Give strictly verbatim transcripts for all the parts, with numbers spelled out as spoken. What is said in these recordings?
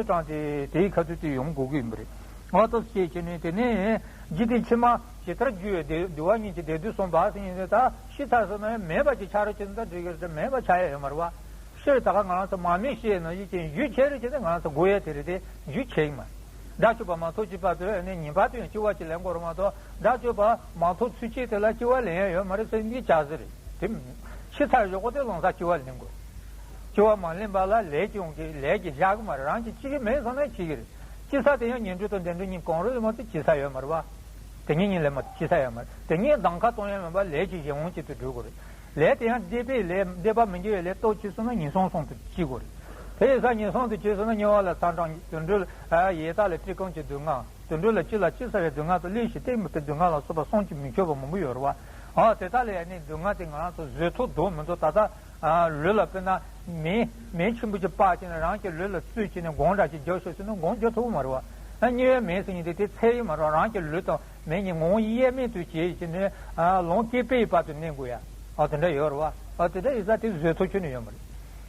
སྤྲང་སྟེ་དེའི་ཁ་ཐུག་དེ་ཡོང་དགོས་ཀྱི་ཡིན་པ་རེད། ཨ་ཏོ་སྐྱེས་བྱས་ནས་དེ་ནས་འཇིག་རྟེན་ཕྱི་མ་ཇི་ལྟར་རྒྱུ་བའི་བདེ་བདེ་བ་ཉིད་ཀྱི་བདེ་སྡུག་གསུམ་པ་ཟེར་ནས་ད་ཤི་ཚར་སོང་ན་མེད་པ་ཅིག་ཆགས་རོགས་བྱེད་ན་ད་འགྲིག་གི་རེད། མེད་པ་ཆགས་ཡ་ཡོད་མ་རེད་བ། ཤི་རེད། ད་ག་ང་རང་ཚོ་མ་རྨིས་ཤི་ཡས་ནང་བཞིན་ཅན་རྒྱུ་བྱས་རེད་ཅེ་ན་ང་རང་ཚོ་དགོས་ཡ་དེ་རེད་དེ་རྒྱུ་བྱས་ཡིན་མ་རེད། དགྲ་བཅོམ་པ་མ་ཐོབ་ཅིག་བར་དུ་ནས་ཉེས་པ་དེ་ཡང་སྐྱེ་བ་ཅིག་ལེན་དགོས་རེད་མ་གཏོགས་དགྲ་བཅོམ་པ་མ་ཐོབ་ཚུན་ཆད་དེ་ལ་སྐྱེ་བ་ལེན་ཡ་ཡོད་མ་རེད་ཟེར་འདི་ཅག་ཟེར་རེད་དེ། ཤི་ཚར་ཡོད་གོ་དེ་ལོང་ས་སྐྱེ་བ་ལེན་དགོས། སྐྱེ་བ་མ་ལེན་པ་ལ་ལས་ཀྱི་ཡོང་གི་ལས་ཀྱི་བཞག་གི་མ་རེད། རང་གི་སྐྱེ་གི་མེད་སོང་ན་སྐྱེ་གི་རེད། སྐྱེ་ས་དེ་ཡང་ངན་འགྲོ་དང་བདེ་འགྲོ་གཉིས་གང་རུང་ལས་མ་གཏོགས་སྐྱེ་ས་ཡོད་མ་རེད་བ། དེ་གཉིས་གཉིས་ལས་མ་གཏོགས་སྐྱེ་ས་ཡོད་མ་རེད། དེ་གཉིས་གདམ་ཁ་གཏོང་ཡ་མིན་པ་ལས་ཀྱི་གཞན་དབང་ཅིག་ཏུ་འགྲོ་དགོས་རེད། ལས་དེ་ཡང་འདས་པའི་ལས་འདས་པ་མི་འགྱུར་བའི་ལས་རྟོགས་ཕྱིན་སོང་ན་ངན་སོང་གསུམ་དུ་སྐྱེ་དགོས་རེད། དེ་ཡིན་ཙང་ངན་སོང་དུ་སྐྱེས་སོང་ན་དམྱལ་བ་ལ་ཚ་གྲང་དུད་འགྲོ་ལ་ཡི་དྭགས་ལ་སྤྲིན་ཁང་གི་སྡུག་བསྔལ། དུད་འགྲོ་ལ་ཅི་ལ་ཅི་ཟ་བའི་སྡུག་བསྔལ་དང་ལུས་ཤིང་རྟེན་མི་སྤེལ་སྡུག་བསྔལ་ལ་སོགས་པ་བསམ་གྱིས་མི་ཁྱབ་པ་མང་པོ་ཡོད་རེད་བ། ཨ་དེ་དག་ལ་ཡང་ནི་སྡུག་བསྔལ་དེ་ང་རང་ཚོ་བཟོད་ཐུབ་འདུག་མི་འདུག་ད་ལྟ་ཨ་ལུས་ལ་དཔེར་ན་མེ་མེ་ཆེན་པོ་ཅིག་སྤར་བྱས་ནས་རང་གི་ལུས་ལ་བཙུགས་བྱས་ནས་སྒོང་འདྲ་ཅིག་རྒྱག་ཤོག་ཟེར་ན་སྒོང་རྒྱག་ཐུབ་ཀྱི་མ་རེད་བ། ཨ་དམྱལ་བའི་མེ་ཟེར་མཁན་དེ་དེ་ཚད་ཡིན་མ་རེད་བ། རང་གི་ལུས་དང་མེ་གཉིས་ངོ་བོ་དབྱེར་མེད་དུ་བྱས་བྱས་ནས་ཨ་ལོང་སྐད་པའི་བར་དུ་གནས་དགོས་ཡ། ཨ་དེ་འདྲ་ཡོད་རེད་བ། ཨ་དེ་འདྲ་ཡིན་ཙང་དེ་བཟོད་ཐུབ་ཁྱོན་ནས་ཡོད་མ་རེད།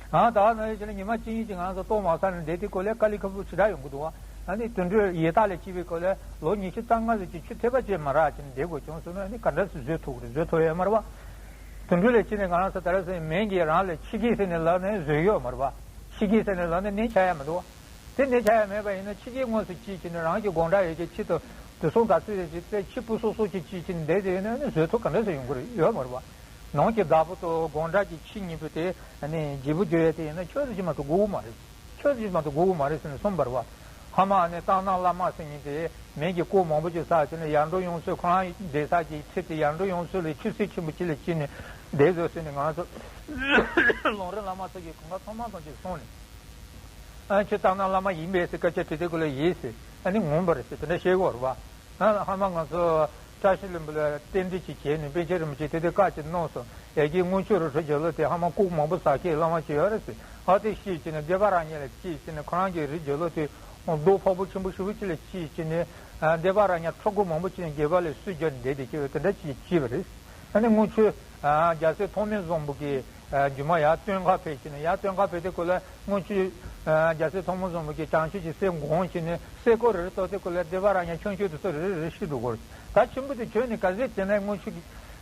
ཨ་ད་ནང་བཞིན་ཉི་མ་གཅིག་གཉིས་ཀྱི་ང་ཚོ་ལྟོ་མ་ཟ་ནས་བསྡད་དེ་ཀོ་ལས་དཀའ་ལས་ཁག་པོ་ཞེ་དྲག་ཡོང་གི་འདུག་བ། ཨ་ནི་དུད་འགྲོའི་ཡི་དྭགས་ལས་སྐྱེས་པའི་སྐབས་ལ་ལོ་ཉི་ཤུ་རྩ་ལྔ་ཙམ་གྱི་ཆུ་ཐིགས་པ་ཅིག་མ་རག་ཅིག་བསྡད་དགོས་བྱུང་སོང་ན་ཨ་ནི་ག་འདྲ་སེ་བཟོད་ཐུབ་ཀྱི་རེད། བཟོད་ཐུབ་ཡོད་མ་རེད་བ། དུད་འགྲོ་ལས་ཕྱི་ནས་ང་རང་ཚོ་ད་རེས་སེ་མེ་གིས་རང་ལ་འཆི་སྐད་ཟེར་ནས་ལབ་ནས་བཟོད་ཡོད་མ་རེད་བ། འཆི་སྐད་ཟེར་ནས་ལབ་ནས་ནད་ཆགས་ཡ་མི་འདུག་བ། དེ་ནད་ཆགས་ཡ་མེད་པ་ཡིན་ན་འཆི་སྐད་དངོས་སུ་ཅིག་བྱས་ནས་རང་གི་སྒོང་ཁྲག་ཡོད་ཀྱི་ཁྱི་དང་དུད་སོང་ག་ཚོད་ཡོད་ཀྱི་དཔེ་ཁྱི་སྤུ་སོ་སོ་ཅིག་ཅིག་བྱས་ནས་བསྡད་དེ་ཡོད་ན་ཨ་ནི་བཟོད་ཐུབ་ག་འདྲ་སེ་ཡོང་གི་རེད། ཡོད་མ་རེད་བ། ནང་གི་བདག་པོ་དང་སྒོང་ཁྲག་གི་ཁྱི་གཉིས་པོ་དེ་ཨ་ནི་བརྗེ་པོ་བརྗོད་ཡ་དེ་ཡིན་ན་ཆོས་སུ་ཅིག་མ་གཏོགས་དགོས་ཀྱི་མ་རེད། ཆོས་སུ་ཅིག་མ་གཏོགས་དགོས་ཀྱི་མ་རེད་ཟེར་ནས་གསུངས་པ་རེད་བ། ཧ་མ་ཨ་ནི་སྟག་སྣ་བླ་མ་ཟེར་མཁན་དེ་མེ་གི་ཀོ་མང་པོ་ཅིག་བསགས་བྱས་ནས་ཡར་འགྲོ་ཡོང་ཚུལ་ཁོ་རང་བསྡད་ས་ཀྱི་ཁྲི་དེ་ཡར་འགྲོ་ཡོང་ཚུལ་ལ་ཆུ་སྲིན་ཆེན་པོ་ཅིག་ལ་ཅིག་ནས་བསྡད་བཟོས་ཟེར་ནས་ང་ཚོ་ལུང་རིགས་བླ་མ་ཚོ་གིས་གང་ག་ཚང་མ་ཚང་ཅིག་གསུངས་ནས། ཨ་ཁྱོད་སྟག་སྣ་བླ་མ་ཡིན་པས་ཟེར་སྐད་ཆ་དྲིས་དུས་ཀོ་ལ་ཡིན་ཟེར། ཨ་ནི་ངོ་མ་རེད་ཟེར་དེ་འདྲ་བཤད་ཀྱི་ཡོད་རེད་བ། ཨ་ཧ་མ་ང་ཚོ་བཀྲ་ཤིས་ལྷུན་པོ་ལ་རྟེན་འབྲེལ་ཅིག་བྱས་ནས་པཎ་ཆེན་རིན་པོ་ཆེ་དེ་དུས་བཀའ་ཅིག་གནང་སོང་། ཡ་གི་དངུལ་ཆུ་རི་ཁྲོད་རྒྱལ་ལོ་དེ་ཧ་མ་ལྐུགས་མང་པོ་ཟ་མཁན་བླ་མ་ཅིག་ཡོད་རེད་ཟེར། ཨ་དེ་ཤེས་བྱས་ནས་སྡེ་པ་ར་ཉག་ལ་ཅིག་བྱས་ནས་ཁོ་རང་གི་རི་རྒྱལ་ལོ་དེ་རྡོ་ཕོག་པོ་ཆེན་པོ་ཞེ་པོ་ཅིག་ལ་ཅིག་བྱས་ནས་སྡེ་པ་ར་ཉག་ཁྲོ་ཁོ་མང་པོ་ཅིག་ནས་སྒལ་པ་ལ་སུས་རྒྱབ་བསྡད་དེ་ཁྱེད་དེ་འདྲ་ཅིག་བྱས་པ་རེད། ཨ་ནི་དངུལ་ཆུ་རྒྱལ་སྲས་ཐོགས་མེད་བཟང་པོ་གི་རྒྱུ་མ་ཡར་སྟོན་ཁ་ཕེབས་ཀྱི་ནས་ཡར་སྟོན་ཁ་ཕེབས་དེ་ཁོ་ལ་དངུལ་ཆུ་རྒྱལ་སྲས་ཐོགས་མེད་བཟང་པོ་གི་བྱང་ཆུབ་ཀྱི་སེམས་དགོངས་ཀྱི་ནས་སེ་གོ་རེ་རེ་གཏོར་ཏེ་ཁོ་ལ་སྡེ་པ་ར་ཉག་ཆུང་ཆུང་དེ་ཚོ་རེ་རེ་རེ་ཤི་འགྲོ་གོ། ད་ཆེན་པོ་དེ་ཁྱོད་ནི་ག་ཚད་བྱས་ན་དངུལ་ཆུ་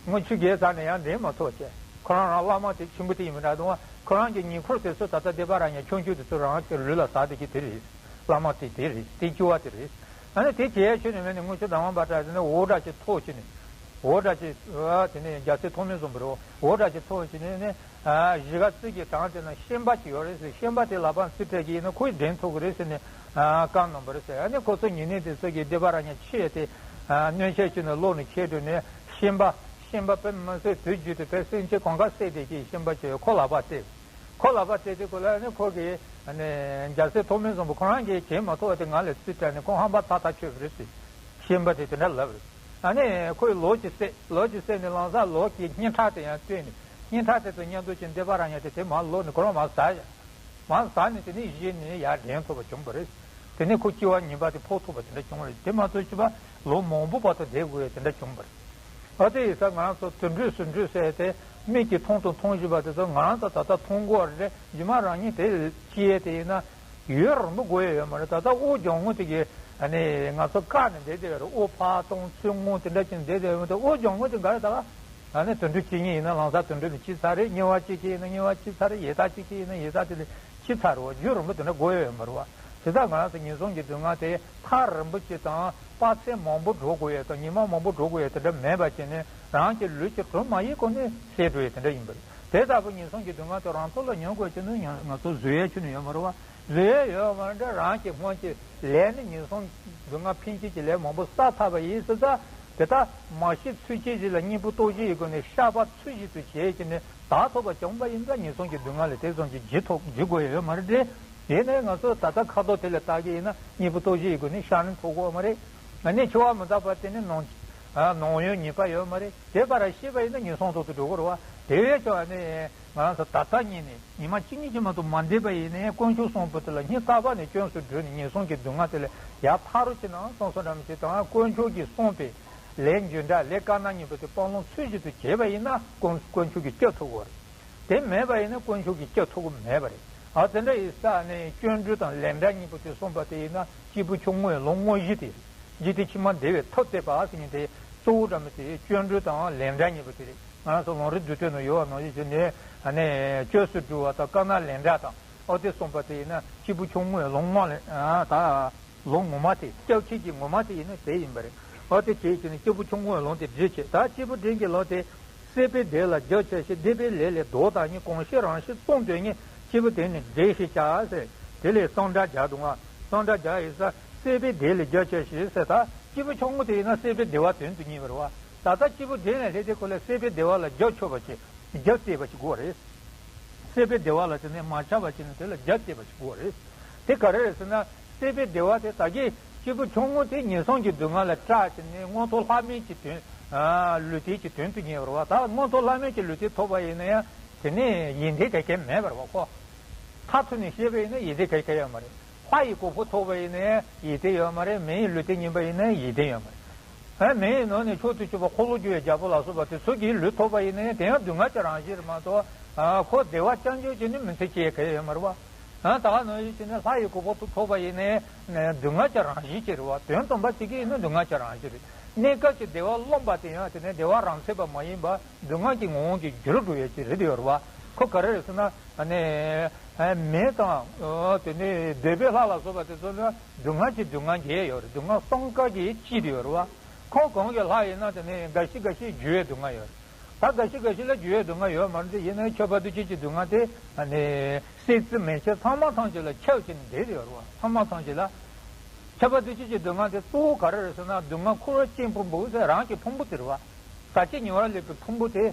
དངུལ་ཆུ་རྒྱལ་ཚར་ནས་ཡང་འདྲེན་མ་ཐུབ་བྱས། ཁོ་རང་རང་བླ་མ་དེ་ཆེན་པོ་དེ་ཡིན་མི་འདྲ་འདུག་བ། ཁོ་རང་གི་ཉེ་འཁོར་དེ་ཚོ་ད་ལྟ་སྡེ་པ་ར་ཉག་ཆུང་ཆུང་དེ་ཚོ་རང་གི་ལུས་ལ་ཟག་བསྡད་ཀྱི་དེ་རེད། བླ་མ་དེ་དེ་རེད། དེ་སྐྱེ་བ་དེ་རེད། ཨ་ནི་དེ་བྱས་ཆོས་ནི་མེད་ནས་དངུལ་ཆུ་དང་བ་འབའ་སྲ་ཟེར་ནས་འོ་འདྲ་ཅིག་ཐོགས་ཀྱི་ནས། འོ་འདྲ་ཅིག་ཨ་དེ་ནས་རྒྱལ་སྲས་ཐོགས་མེད་བཟང་པོ་རེད། འོ་འདྲ་ཅིག་ཐོགས་ཀྱི་ནས་ནས་ཨ་གཞིས་ཀ་རྩེ་གི་གྲོང་དེ་ན་ཤན་པ་ཅིག་ཡོད་རེད་ཟེར། ཤན་པ་དེ་ལག་པ་རྩིས་སྤྲད་ཀྱི་ཡིན་ན་ཁོས་འདྲེན་ཐུབ་ཀྱི་རེད་ཟེར་ནས་ཨ་བཀའ་གནང་བ་རེད་ཟེར། ཨ་ནི་ཁོ་ཚོ་ཉེ་གནས་དེ་ཚོ་གིས་སྡེ་པ་ར་ཉག་ཆེ་དེ་ཨ་གནོད་འཚེ་བྱས་ནས་ལོག་ནས་ཁྱེར་འགྲོ་ནས་ཤན་པ་ཤན་པ་དཔེ་མི་སྲིད་དུས་རྒྱུན་དུ་དཔེ་སེམས་ཅན་གང་ག་བསད་བསྡད་ཀྱི་ཤན་པ་ཅིག་ཡོད། ཁོ་ལག་པ་བསད། ཁོ་ལག་པ་བཙལ་དུས་ཁོ་ལ་ནི་ཁོ་གིས་ཨ་ནི་རྒྱལ་སྲས་ཐོགས་མེད་བཟང་པོ་ཁོ་རང་གིས་བྱེད་མ་ཐུབ་པ་དེ་ང་ལ་རྩིས་སྤྲད་ནས་ཁོ་ཧམ་པ་ཐག་ཐག་ཆོད་པ་རེད་ཟེར། ཤན་པ་དེ་དེ་འདྲ་ལབ་རེད། ཨ་ནི་ཁོས་ལོ་གཅིག་བསད། ལོ་གཅིག་བསད་ནས་ལམ་སང་ལོ་གི་སྙིང་ཁྲག་དེ་ཡང་བཏོན་ནས་སྙིང་ཁྲག་དེ་ཚོ་མཉམ་དུ་ཅིག་སྡེ་པ་ར་ཉག་དེ་དེ་མར་ལོག་ནས་ཁོ་རང་མར་ཟག་ཡ། མར་ཟག་ནས་དེ་ནས་གཞི་ནས་ཡར་འདྲེན་ཐུབ་པ་བྱུང་བ་རེད། དེ་ནས་ཁོ་སྐྱེ་བ་ངན་པ་དེ་ཕོག་ཐུབ་པ་དེ་འདྲ་བྱུང་བ་རེད། དེ་མ་གཏོགས་སྐྱེ་བ་ལོ་མང་པོ་བར་དུ་བསྡད་དགོས་ཡ་དེ་འདྲ་བྱུང་བ་རེད། ཨ་དེ་ཡིན་ཙང་ང་རང་ཚོ་དུད་འགྲོ་སུ་འགྲོ་ཟེར་ཏེ་མིག་གིས་མཐོང་དང་མཐོང་བཞིན་པ་དེ་ཚོ་ང་རང་ཚོ་ད་ལྟ་མཐོང་གི་ཡོད་རེད། རྗེས་མ་རང་ཉིད་དེ་སྐྱེ་དེ་ཡིན་ན་ཡུན་རིང་པོ་འགོར་ཡ་ཡོད་མ་རེད། ད་ལྟ་དབུགས་རྒྱབ་ངོ་དེ་གི་ཨ་ནི་ང་ཚོ་བཀག་ནས་བསྡད་བསྡད་ཡོད་རེད། དབུགས་ཕར་གཏོང་ཚུར་མངོན་དེ་འདྲ་བྱས་ནས་བསྡད་བསྡད་ཡོད་མ་རེད། དབུགས་རྒྱབ་ངོ་དེ་ག་རེ་ད་ག་ཨ་ནི་དུད་འགྲོ་སྐྱེ་མཁན་ཡིན་ན་ལམ་སང་དུད་འགྲོ་ལ་སྐྱེས་ཚར་རེད། དམྱལ་བ་སྐྱེ་མཁན་ཡིན་ན་དམྱལ་བ་སྐྱེས་ཚར་རེད། ཡི་དྭགས་སྐྱེ་མཁན་ཡིན་ན་ཡི་དྭགས་དེ་ལ་སྐྱེས་ཚར་རེད་བ། རྒྱུན་རིང་པོ་དེ་འདྲ་འགོར་ཡ་ཡོད་མ་རེད་བ། དེ་ལྟར་ང་རང་ཚོ་ངན་སོང་གི་སྡུག་བསྔལ་དེ་ཐག་རིང་པོ་ཅིག་དང་དཔག་ཚད་མང་པོ་འགྲོ་དགོས་ཡ་དང་ཉི་མ་མང་པོ་འགྲོ་དགོས་ཡ་དེ་འདྲ་མེད་པ་བྱས་ནས་རང་གི་ལུས་ཀྱི་གྲུབ་མ་ཡིན་གོང་ནས་སེལ་འགྲོ་ཡ་དེ་འདྲ་ཡིན་པ་རེད། དེ་ལྟ་བུ་ངན་སོང་གི་སྡུག་བསྔལ་དེ་རང་ཐོག་ལ་མྱོང་དགོས་ཀྱི་ནི་ང་ཚོ་བཟོད་ཡ་ཁྱོན་ནས་ཡོད་མ་རེད་བ། བཟོད་ཡ་ཡོད་མ་རེད། རང་གི་སྔོན་གྱི་ལས་ནི་ངན་སོང་སྡུག་བསྔལ་འཕེན་བྱེད་ཀྱི་ལས་མང་པོ་བསགས་ཚར་བ་ཡིན་ཟེར་ཙང་དེ་ལྟར་མ་ཤི་ཚུན་ཆད་ཅིག་ལ་གཉེན་པོ་ལྟོ་བཞི་ཡི་སྒོ་ནས་བཤགས་པ་ཚུལ་བཞིན་དུ་བྱས་ཀྱི་ནི་དག་ཐོབ་པ་བྱུང་བ་ཡིན་ཙང་ངན་སོང་གི་སྡུག་བསྔལ་ལས་དེ་ཙམ་གྱིས་འཇིགས་ཐོབ་འཇིགས་དགོས་ཡ་ཡོད་མ་རེད་དེ། དེ་ནས་ང་ཚོ་ད་ལྟ་ཁ་དོག་དེ་ལ་བལྟ་གི་ཡིན་ན་གཉེན་པོ་ལྟོ་བཞི་ཡི་སྒོ་ནས་བཤགས་ནི་ཐོབ་དགོས་མ་རེད། ཨ་ནི་འཆི་བ་མི་རྟག་པ་དེ་ནི་ནམ་ཨ་ནམ་ཡང་རྙེད་པ་ཡོད་མ་རེད། དེ་བར་ཤེས་པ་ཡིན་ན་ངན་སོང་དུ་འགྲོ་དགོས་རེད་བ། དེ་བས་ཀྱང་ཨ་ནི་ང་རང་ཚོ་ད་ལྟ་ཉིད་ནས་ཉི་མ་གཅིག་གཉིས་ཀྱིས་མ་གཏོགས་མ་འདས་པ་ཡིན་ནའི་དཀོན་མཆོག་གསུམ་པོ་དེ་ལ་སྙིང་ཐག་པ་ནས་སྐྱོན་སུ་འགྲོ་ནས་ངན་སོང་གི་སྡུག་བསྔལ་དེ་ལས་ཡར་ཐར་རོགས་བྱེད་ནའང་གསུང་སོ་འདྲ་མི་བྱེད་དང་། དཀོན་མཆོག་གིས་གསུངས་པའི་ལས་རྒྱུ་འབྲས་ལས་དཀར་ནག་གཉིས་པོ་དེ་སྤང་བླང་ཚུལ་བཞིན་དུ་བྱས་པ་ཡིན་ན་དཀོན་དཀོན་མཆོག་གིས་སྐྱོབ་ཐུབ་ཀྱི་ཡོད་རེད། དེ་མེད་པ་ཡིན་ན་དཀོན་མཆོག་གིས་སྐྱོབ་ཐུབ་ཀྱི་མེད་པ་རེད། ཨ་དེ་འདྲ་ཡིན་ས་ནས་སྐྱོན་འགྲོས་དང་ལས་འབྲས་གཉིས་པོ་དེ་གསུངས་པ་དེ་ཡིན་ན་སྐྱེས་བུ་ཆུང་ངུའི་ལུང་དངོས་གཞི་དེ། འཇིག་རྟེན་ཕྱི་མ་བདེ་བའི་མཐུ་བརྟས་པ་ཟེར་མཁན་དེ་གཙོ་བོ་འདྲ་མི་དེ་སྐྱོན་འགྲོས་དང་ལས་འབྲས་གཉིས་པོ་དེ་རེད། ང་ཚོ་ལུང་རིགས་བསྡུས་དོན་ནང་ཡོད་པ་ནང་བཞིན་བྱས་ནས་ཨ་ནས་བཅོས་སུ་འགྲུབ་པ་དང་དཀར་ནག་ལས་འབྲས་དང་ཨོ་དེ་གསུངས་པ་དེ་ཡིན་ན་སྐྱེས་བུ་ཆུང་ངུའི་ལུང་དངོས་ལས་ད། ལུང་ངོ་མ་དེ་སྐྱབས་ཆེན་གྱི་ངོ་མ་དེ་ཡིན་ན་དེ་ཡིན་པ་རེད། འོ་དེ་བྱས་ཀྱི་ནི་སྐྱེས་བུ་ཆུང་ངུའི་ལུང་དེ་འགྲེལ་བྱེད་ད་སྐྱེས་བུ་འབྲིང་གི་ལུང་དེ། སྲེད་པའི་བདེ་ལ་རྒྱུ་ཆ་ཤས་སྡིག་པའི་ལས་ལས་ལྡོག་དང་ཉིད་གང་ཞིག་རང་བཞིན་གསུམ་དོན་གཉིས་སྐྱེས་བུ་དེ་ནི་འགྲེལ་ཞེས་བྱ་ཟེར། དེ་ལས་གསང་སྒྲ་བརྒྱ་དང་ལྔ། གསང་སྒྲ་བརྒྱ་ཡིན་ས་སྲེད་པའི་བདེ་ལས་རྒྱུ་ཆ་ཤས་ཟེར་ད་སྐྱེས་བུ་ཆུང་ངུ་དེ་ཡིན་ན་སྲེད་པའི་བདེ་བ་དོན་དུ་གཉེར་བ་རེད་བ། ད་ལྟ་སྐྱེས་བུ་འབྲིང་ལ་སླེབས་དེ་ཁོ་ལ་སྲེད་པའི་བདེ་བ་ལ་རྒྱུ་ཆོད་པ་ཞིག་རྒྱུ་བརྟས་པ་ཞིག་དགོས་རེད། སྲེད་པའི་བདེ་བ་ལ་དེ་ནས་མ་ཆགས་པ་བྱས་ནས་དེ་ལ་རྒྱུ་བརྟས་པ་ཞིག་དགོས་རེད། དེ་ག་རེ་རེད་ཟེར་ན་སྲེད་པའི་བདེ་བ་དེ་ད་གིན་སྐྱེས་བུ་ཆུང་ངུ་དེ་ངན་སོང་གི་སྡུག་བསྔལ་ལ་སྐྲག་བྱས་ནས་མངོན་མཐོ་ལྷ་མིན་གྱི་དོན། ལུས་རྟེན་གྱི་དོན་དུ་གཉེར་བར་བ་ད་མངོན་མཐོ་ལྷ་མིན་གྱི་ལུས་རྟེན་ཐོབ་པ་ཡིན་ན་ཡང་དེ་ནས་ཡིད་བདེ་ག་གེ་མེད་པར་བ་ཁོ། མཐར་ཐུག་ནས་བཤད་པ་ཡིན་ན་ཡིད་བདེ་ག་གེ་ཡོད་མ་རེད། ལྷ་ཡི་གོ་འཕང་ཐོབ་པ་ཡིན་ན་ཡང་ཡིད་བདེ་ཡོད་མ་རེད། མི་ཡི་ལུས་རྟེན་རྙིང་པ་ཡིན་ན་ཡང་ཡིད་བདེ་ཡོད་མ་རེད། ཨ་མི་ཡི་ནང་ནས་མཆོག་ཏུ་གྱུར་པ་འཁོར་ལོ་སྒྱུར་བའི་རྒྱལ་པོ་ལ་སོགས་པ་དེ་ཚོ་གི་ལུས་ཐོབ་པ་ཡིན་ན་ཡང་དེ་ཡང་སྡུག་བསྔལ་གྱི་རང་བཞིན་རེད་མ་གཏོགས། ཨ་ཁོ་བདེ་བ་རྐྱང་རྐྱང་བྱས་ནས་མི་ཚེ་སྐྱེལ་ག་ཡོད་མ་རེད་བ། ཨ་ད་ག་ནང་བཞིན་བྱས་ནས་ལྷ་ཡི་གོ་འཕང་དུ་ཐོབ་པ་ཡིན་ན་ཡང་སྡུག་བསྔལ་གྱི་རང་བཞིན་ཅིག་རེད་བ། དོན་དམ་པ་བྱེད་ཀྱི་ཡིན་ན་སྡུག་བསྔལ་གྱི་རང་བཞིན་རེད། གནས་སྐབས་ཀྱི་བདེ་བ་རློམ་པ་དེ་ཡང་དེ་ནས་བདེ་བ་རང་ཚད་པ་མ་ཡིན་པ་སྡུག་བསྔལ་གྱི་ངོ་བོ་གྱི་འགྱུར་འགྲོ་ཡས་ཀྱི་རེད་ཡོད་རེད་བ། ཁོ་ག་རེ་རེད་ཟེར་ན་ཨ་ནི། མེ་དང་། དེ་ནས་འདོད་པའི་ལྷ་ལ་སོགས་པ་དེ་ཚོ་ལ་སྡུག་བསྔལ་གྱི་སྡུག་བསྔལ་འགྱེད་ཡོད་རེད། སྡུག་བསྔལ་གསུམ་ཀ་གིས་གཅིག་ཏུ་ཡོད་རེད་བ། ཁོང་གང་གི་ལྷ་ཡིན་ན་དེ་ནས་འགའ་ཞིག་འགའ་ཞིག་རྒྱུ་བའི་སྡུག་བསྔལ་ཡོད་རེད། ད་འགའ་ཞིག་འགའ་ཞིག་ལ་རྒྱུ་བའི་སྡུག་བསྔལ་ཡོད་མ་རེད། ཡིན་ན་ཁྱབ་པ་འདུ་བྱེད་ཀྱི་སྡུག་བསྔལ་དེ་ཨ་ནི་སྲིད་རྩེ་མན་ཆད་ཚང་མ་ཐམས་ཅད་ལ་ཁྱབ་ཀྱི་ནི་འདྲེས་ཡོད་རེད་བ། ཚང་མ་ཐམས་ཅད་ལ། ཁྱབ་པ་འདུ་བྱེད་ཀྱི་སྡུག་བསྔལ་དེ་གཙོ་བོ་ག་རེ་རེད་ཟེར་ན་སྡུག་བསྔལ་འཁོར་བའི་གཅིན་ཕུང་པོ་ཟེར་རང་གི་ཕུང་པོ་དེ་རེད་བ། ཟག་བཅས་ཉེ་བར་སླེབས་པའི་ཕུང་པོ་དེ།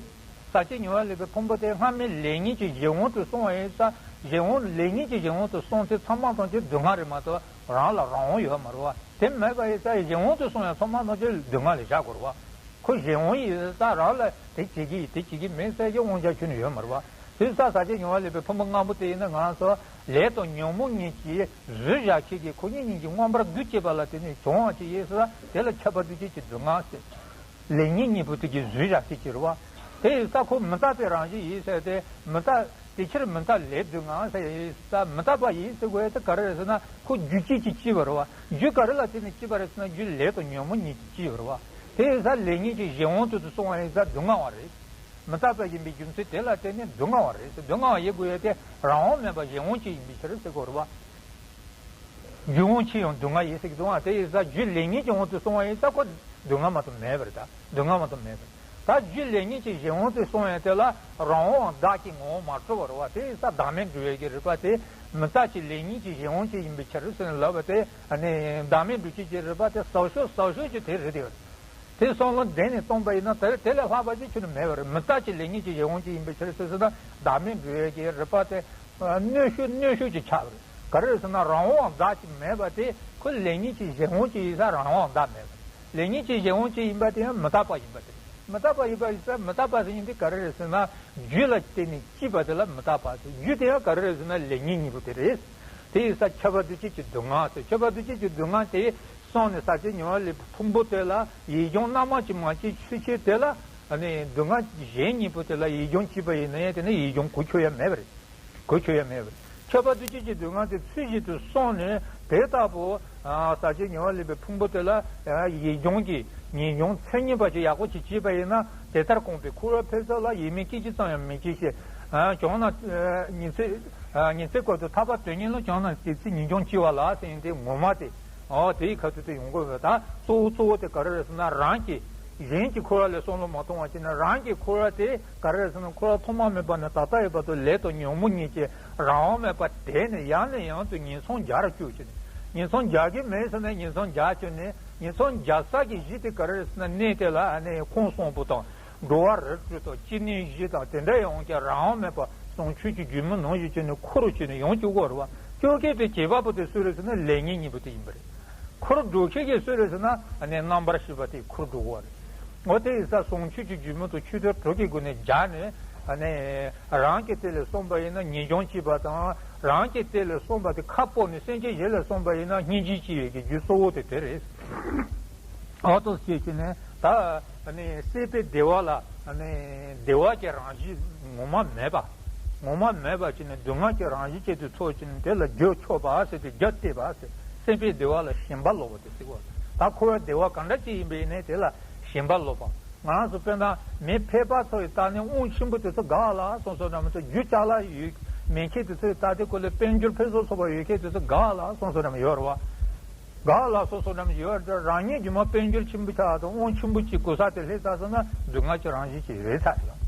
ཟག་བཅས་ཉེ་བར་སླེབས་པའི་ཕུང་པོ་དེ་སྔ་མའི་ལས་ཉོན་གྱི་གཞན་དབང་དུ་སོང་བ་ཡིན་ཙང་གཞན་དབང་ལས་ཉོན་གྱི་གཞན་དབང་དུ་སོང་ཚེ་ཚང་མ་ཐམས་ཅད་སྡུག་བསྔལ་རེད་མ་གཏོགས་རང་ལ་རང་དབང་ཡོད་མ་རེད་བ། དེ་མེད་པ་ཡིན་ཙང་གཞན་དབང་དུ་སོང་ཡང་ཚང་མ་ཐམས་ཅད་སྡུག་བསྔལ་ལ་བཞག་དགོས་རེད་བ། ཁོ་གཞན་དབང་ཡིན་ཙང་རང་ལ་དེ་བྱེད་ཀྱི་ཡིན་དེ་བྱེད་ཀྱི་མིན་ཟེར་གྱི་དབང་ཆ་ཁྱོན་ནས་ཡོད་མ་རེད་བ། དེ་ཙང་ཟག་བཅས་ཉེ་བར་སླེབས་པའི་ཕུང་པོ་ལྔ་པོ་དེ་ཡིན་ན་ང་རང་ཚོ་ལས་དང་ཉོན་མོངས་གཉིས་ཀྱིས་གཟུགས་བཞག་ཁྱེད་ཀྱི་ཁོ་གཉིས་གཉིས་ཀྱི་མངོན་པར་འདུ་བྱེད་པ་ལ་དེ་ནི་བྱུང་བ་ཅིག་ཡིན་ཙང་དེ་ལ་ཁྱབ་པ་འདུ་བྱེད་ཀྱི་སྡུག་བསྔལ་ཟེར། ལས་ཉོན་གཉིས་པོ་དེ་གིས་གཟུགས་བཞག་ཚིག་གི་རེད་བ། དེ་ཡིན་ཙང་ཁོ་མི་རྟག་པའི་རང་བཞིན་ཡིན་ཟེར་ཏེ་མི་རྟག་དེ་ཕྱིར་མི་རྟག་ལས་སྡུག་བསྔལ་ཟེར་ཡིན་ཙང་མི་རྟག་པ་ཡིན་ཟེར་དགོས་ཡ་དེ་ག་རེ་རེད་ཟེར་ན་ཁོ་རྒྱུ་གཅིག་གིས་སྐྱེས་པ་རེད་བ། རྒྱུ་ག་རེ་ལ་བརྟེན་ནས་སྐྱེས་པ་རེད་ཟེར་ན་རྒྱུ་ལས་དང་ཉོན་མོངས་གཉིས་ཀྱིས་སྐྱེས་པ་རེད་བ། དེ་ཡིན་ཙང་ལས་ཉོན་གྱི་གཞན་དབང་དུ་དུ་སོང་བ་ཡིན་ཙང་སྡུག་བསྔལ་བ་རེད། མི་རྟག་པ་ཡིན་པའི་རྒྱུ་མཚན་དེ་ལ་བརྟེན་ནས་སྡུག་བསྔལ་བ་རེད་ཟེར། སྡུག་བསྔལ་བ་ཡིན་དགོས་ཡ་དེ་རང་དབང་མེད་པ་གཞན་དབང་གཅིག་ཡིན་པའི་ཕྱིར་ཟེར་དགོས་རེད་བ། རྒྱུ་དབང་གཅིག་ཡང་སྡུག་བསྔལ་ཡིན་ཟེར་གྱི་འདུག་ཨ། དེ་ཡིན་ཙང་རྒྱུ་ལས་ཉོན་གྱི་དབང་དུ་སོང་བ་ཡིན་ཙང་ཁོ་སྡུག་བསྔལ་མ་གཏོགས་མེད་པ་རེད་ད། སྡུག་བསྔལ་མ་གཏོགས་མེད་པ་རེད་ད། རྒྱུ་ལས་ཉོན་གྱི་གཞན་དབང་དུ་སོང་ཡང་དེ་ལ་རང་དབང་བདག་གི་ངོ་བོ་མ་གྲུབ་པ་རེད་བ། དེ་ཡིན་ཙང་བདག་མེད་འགྲོ་བའི་གི་རིགས་པ་དེ་མི་རྟག་གི་ལས་ཉོན་གྱི་གཞན་དབང་གཅིག་ཡིན་པའི་ཕྱིར་ཟེར་ནས་ལབ་པ་དེ་ཨ་ནི་བདག་མེད་འགྲོ་བྱེད་ཀྱི་རིགས་པ་དེ་ཟབ་ཤོས་ཟབ་ཤོས་ཀྱི་དེ་རེད་དེ། དེ་བསམ་བློ་འདི་ནས་བཏང་པ་ཡིན་ན་དེ་དེ་ལས་ལྷག་པ་ཅིག་ཁྱོན་ནས་མེད་པ་རེད། མི་རྟག་གི་ལས་ཉོན་གྱི་གཞན་དབང་གཅིག་ཡིན་པའི་ཕྱིར་ཟེར་ཟེར་ན་བདག་མེད་འགྲོ་བའི་གི་རིགས་པ་དེ། གནོད་ཤུགས་གནོད་ཤུགས་ཀྱི་ཆགས་པ་རེད། ག་རེ་རེད་ཟེར་ན་རང་དབང་བདག་གཅིག་མེད་པ་དེ་ཁོ་ལས་ཉོན་གྱི་གཞན་དབང་གཅིག་ཡིན་ཙང་རང་དབང་བདག་མེད་པ་རེད། ལས་ཉོན་གྱི་གཞན་དབང་གཅིག་ཡིན་པ་དེ་ཡང་མི་རྟག་པ་ཡིན་པ་དེ་རེད། མི་རྟག་པ་ཡིན་པ་ཡིན་ཙང་མི་རྟག་པ་ཟེར་མཁན་དེ་ག་རེ་རེད་ཟེར་ན་རྒྱུ་ལ་བརྟེན་ནས་སྐྱེས་པ་དེ་ལ་མི་རྟག་པ་ཟེར། རྒྱུ་དེ་ཡང་ག་རེ་རེད་ཟེར་ན་ལས་ཉོན་གཉིས་པོ་དེ་རེད། དེ་ཡིན་ཙང་ཁྱབ་པ་འདུ་བྱེད་ཀྱི་སྡུག་བསྔལ་ཟེར། ཁྱབ་པ་འདུ་བྱེད་ཀྱི་སྡུག་བསྔལ་དེ་སོང་ནས་ཟག་བཅས་ཉེ་བར་སླེབས་པའི་ཕུང་པོ་དེ་ལ་ཡིད་འབྱུང་རྣམ་མང་གི་མ་སྐྱེས་ཚུལ་ཁྱེར་དེ་ལ་ཨ་ནི་སྡུག་བསྔལ་གཞན་གཉིས་པོ་དེ་ལ་ཡིད་འབྱུང་སྐྱེས་པ་ཡིན་ན་ཡང་དེ་ནི་ཡིད་འབྱུང་གོ་ཆོད་ཡ་མེད་པ་རེད། གོ་ཆོད་ཡ་མེད་པ་རེད། ཁྱབ་པ་འདུ་བྱེད་ཀྱི་སྡུག་བསྔལ་དེ་ཚུལ་བཞིན་དུ་སོང་ནས་དེ་ལྟ་བུ་ཟག་བཅས་ཉེ་བར་སླེབས་པའི་ཕུང་པོ་དེ་ལ་ཡིད་འབྱུང་གི་ངེས་འབྱུང་མཚན་ཉིད་པ་ཞིག་ཡག་པོ་ཞིག་སྐྱེས་པ་ཡིན་ན་དེ་ལྟར་གོམས་པའི་འཁོར་བ་འཕེལ་ས་ལ་ཡིད་མི་སྐྱེ་ཅི་ཙམ་ཡང་མི་སྐྱེ་ཞེས། གྱང་ན་ཉིན་མཚན་ཉིན་མཚན་སྐབས་སུ་ཐར་པ་དོན་གཉེར་ལ་གྱང་ན་དེ་ཚེ་ངེས་འབྱུང་སྐྱེ་བ་ལ་ཟེར་ཡིན་དེ་ངོ་མ་དེ། ཨོ་དེའི་ཁ་ཐུག་དེ་ཡོང་དགོས་པས། ད་གཙོ་བོ་གཙོ་བོ་དེ་ག་རེ་རེད་ཟེར་ན་རང་གི་གཞན་གྱི་འཁོར་བ་ལས་བསམ་བློ་མ་གཏོང་བ་བྱས་ན་རང་གི་འཁོར་བ་དེ་ག་རེ་རེད་ཟེར་ན་འཁོར་བ་ཐོག་མ་མེད་པ་ནས་ད་ལྟ་ཡོད་བར་དུ་ལས་དང་ཉོན་མོངས་གཉིས་ཀྱི་རང་དབང་མེད་པར་དེད་ནས་ཡང་ནས་ཡང་དུ་ངན་སོང་རྒྱ་རུ་བསྐྱུར་བྱས་ནས་ངན་སོང་རྒྱ་གི་མེད་ཟེར་ན་ངན་སོང་རྒྱ་བསྐྱུར་ནས་ངན་སོང་རྒྱ་ས་གི་གཞི་དེ་ག་རེ་རེད་ཟེར་ན་གནས་དེ་ལ་ཨ་ནི་ཁོང་གསུམ་པོ་དང་། འགྲོ་བ་རིགས་དྲུག་དང་སྐྱེ་གནས་བཞི་དང་དེ་འདྲ་ཡོང་ཀྱང་རང་དབང་མེད་པར་བྱང་ཆུབ་ཀྱི་སྒྱུ་མའི་ནང་བཞིན་བྱས་ནས་འཁོར་རུ་བྱས་ནས་ཡོང་བཅུག་གོ་རེད་བ། བཅུག་མཁན་དེ་བྱེད་པ་པོ་དེ་སུ་རེད་ཟེར་ན་ལས་ངན་གཉིས་པོ་དེ་ཡིན་པ་རེད། འཁོར་འགྲོ་མཁན་གྱི་སུ་རེད་ཟེར་ན་ཨ་ནི་རྣམ་པར་ཤེས་པ་དེ་འཁོར་འགྲོ་གོ་རེད། འོ་དེ་ཡིན་ཙང་བྱང་ཆུབ་ཀྱི་སྒྱུ་མ་དང་ཆོས་དོན་དྲུག་གི་སྒོ་ནས་སྦྱར་ནས་ཨ་ནི་རང་གི་ཐད་ལས་གསུངས་པ་ཡིན་ན་ངེས་འབྱུང་སྐྱེས་པ་དང་རང་གི་ཐད་ལས་གསུངས་པ་དེ་ཁ་སྤོ་ནས་སེམས་ཅན་གཞན་ལ་གསུངས་པ་ཡིན་ན་སྙིང་རྗེ་སྐྱེ་བའི་གི་རྒྱུ་གཙོ་བོ་དེ་དེ་རེད། ཨོ་ཏོ་སྐྱེས་ཀྱི་ནས་ད་ཨ་ནི་སྲེད་པའི་བདེ་བ་ལ་ཨ་ནི་བདེ་བ་གི་རང་བཞིན་ངོ་མ་མེད་པ། ངོ་མ་མེད་པ་ཅིག་ནས་སྡུག་བསྔལ་གྱི་རང་བཞིན་ཅིག་ཏུ་ཚོར་ཅིག་ནས་དེ་ལ་རྒྱུ་ཆོག་པ་ཟེར་ཏེ་རྒྱུ་གཏད་པ་ཟེར། སེམས་པའི་བདེ་བ་ལ་ཞེན་པ་ལོག་པ་དེ་ཟེར་བ། ད་འཁོར་བའི་བདེ་བ་གང་འདྲ་ཅིག་ཡིན་པ་ཡིན་ནའི་དེ་ལ་ཞེན་པ་ལོག་པ། ང་རང་ཚོ་དཔེར་ན་མི་ཕལ་པ་ཚོ་ཡི་ལྟ་ནས་དབང་ཆེན་པོ་དེ་ཚོ་དགའ་ལ་སོང་སོང་འདྲ་མི་འདུག་རྒྱུ་ཅ་ལག་ཡོད་མེད་མཁན་དེ་ཚོ་ཡི་ལྟ་དེ་ཁོ་ལ་དཔལ་འབྱོར་ཕུན་སུམ་ཚོགས་པ་ཡོད་མཁན་དེ་ཚོ་དགའ་ལ་སོང་སོང་འདྲ་མི་ཡོད་རེད་བ། དགའ་ལ་སོ་སོ་རྣམས་ཡོད་དེ་རང་ཉིད་རྒྱུ་མ་དཔལ་འབྱོར་ཆེན་པོ་ཆགས་དང་དབང་ཆེན་པོ་ཅིག་གོ་ས་དེ་སླེབས་ཚར་སོང་ན་སྡུག་བསྔལ་གྱི་རང་བཞིན་ཅིག་རེད་ཚར་ཡོང་།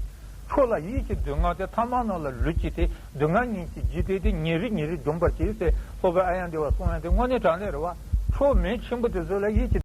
ཆོས་ལ་ཡིད་ཀྱི་སྡུག་བསྔལ་དེ་ཐ་མལ་རྣམས་ལ་ལུས་ཀྱི་སྟེ། སྡུག་བསྔལ་ཉིད་ཀྱི་འཇིག་རྟེན་དེ་ཉིན་རེ་ཉིན་རེ་འཇོམས་པར་བྱེད་ཟེར་སློབ་དཔོན་ཨཱརྱ་དེ་བས་གསུངས་ཡ་དེ་དངོས་གནས་དྲང་གནས་རེད་བ། ཆོས་མི་ཆེན་པོ་དེ་ཚོ་ལ་ཡིད་ཀྱི་